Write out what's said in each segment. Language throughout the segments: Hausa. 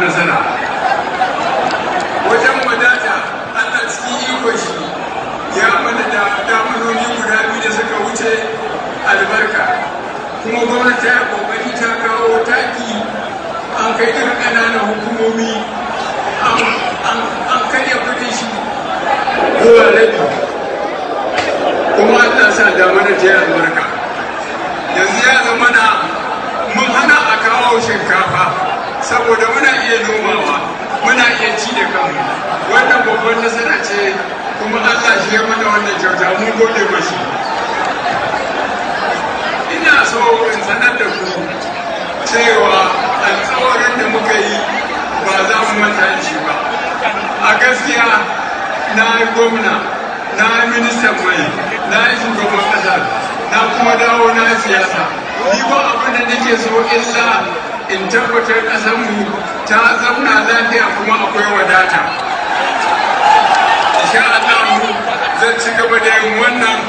Nasara. Wajen wadata, Allah cikin ikon shi ya mana da damanoni guda biyu da suka wuce albarka, kuma gwamnati ta yi kokari ta kawo taki, an kai duka ƙananan hukumomi, an karya kudin shi zuwa rabi, kuma Allah sa damana ta yi albarka. Yanzu ya zama na mun hana a kawo shinkafa saboda muna iya nomawa, muna iya ci da kanmu. Wannan babban nasara ce, kuma Allah shi ya mana wannan kyauta, mun gode mashi. Ina so in sanar da ku cewa alkawarin da muka yi ba za mu manta da shi ba. A gaskiya, na yi gwamna, na yi ministan mai, na yi shugaban ƙasa, na kuma dawo na siyasa. Ni ba abin da nake so illa in tabbatar ƙasarmu ta zauna lafiya kuma akwai wadata. Insha Allah zan ci gaba da yin wannan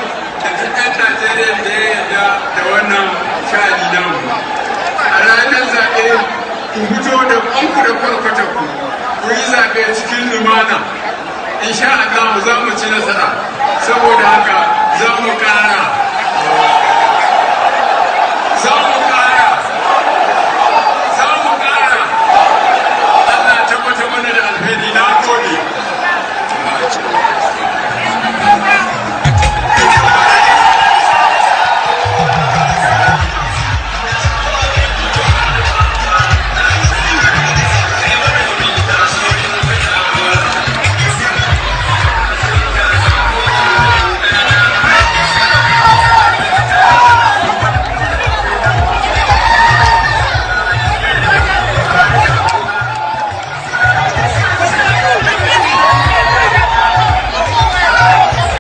da duk ɗan Najeriya da ya yarda da wannan sha'ani namu. A ranar zaɓe, ku fito da ƙwanku da kwarkwatanku, ku yi zaɓe cikin lumana. Insha Allah za mu ci nasara, saboda haka za mu ƙara.